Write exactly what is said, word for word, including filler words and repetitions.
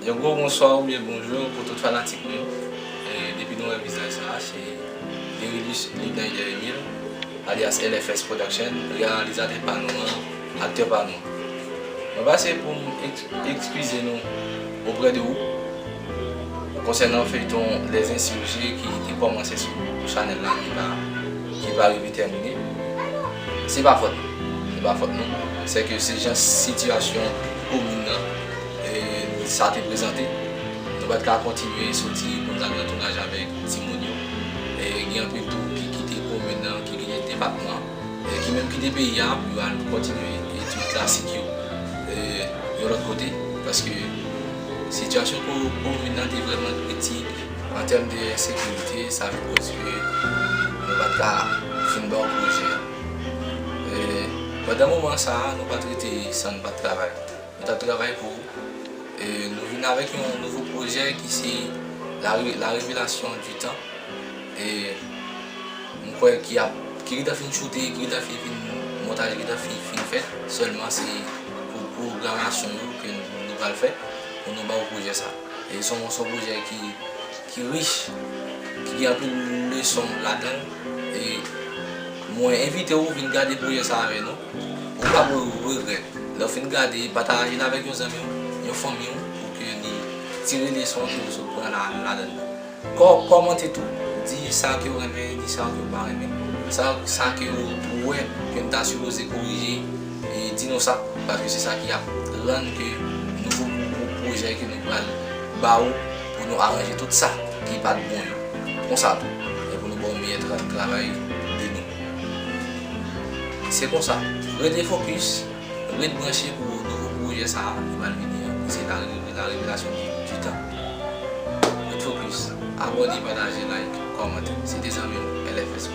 Yon gwo bonswa oubyen bonjou pou tout fanatik nou yo. E depi nou wè vizaj sa a, se Derilus Lidnander Emile, alyas L F S Production, reyalizatè pa nou an, aktè pa nou an. Mwen pase pou m eks- ekskize nou oprè de ou konsènan feyton Les Insurgés ki te kòmanse sou chanèl la ki pa, ki pa rive tèmine. Se pa fòt nou. Se pa fòt nou. Se ke se jan sitiyasyon komin nan, e, sa te prezante. Nou pa t ka kontinye soti pou n al nan tounaj avèk timoun yo. E, gen anpil tou ki kite komin nan, ki kite depatman, e, ki menm kite peyi a, pou yo al kontinye etid klasik yo, e, yon lòt kote. Paske sitiyasyon ko- komin nan te vrèman kritik an tèm de ensekirite, sa vin koz ke nou pa t ka fin ba w pwojè. E, pandan moman sa a, nou pa t rete san n pa t travay. Nou t ap travay pou, e, nou vin avèk yon nouvo pwojè ki se La, Re- La Révélation du Temps. E, m kwè ki ap, ki gentan fin choute, ki gentan fin, fin montaj, ki gentan fin, fin fèt. Sèlman se pou pwogramasyon yo ke nou pral fè pou nou ba w pwojè sa. E se yon, se yon pwojè ki, ki rich, ki gen anpil leson ladan l. E mwen envite w vin gade pwojè sa avè nou. Ou p ap regrèt. Lè w fin gade, pataje l avèk yon zanmi w, yon fanmi w, pou ke li tire leson ke w sot pran la, ladan l. Kò- kòmante tou, di sa ke w renmen, di sa ke w pa renmen, sa, sa ke w wè ke n ta sipoze korije, e di nou sa, paske se sa ki ap rann ke nouvo pwo- pwojè ke nou pral ba ou pou nou aranje tout sa ki pa t bon yo. Konsa tou, e pou nou ba w meyè tra- travay de nou. Se konsa, rete fokis, ret branche pou nouvo pwojè sa a ki pral vini an, ki se la, la revelasyon di, di tan. Ret fokis, abòne, pataje, like, kòmante. Se te zanmi w, L F S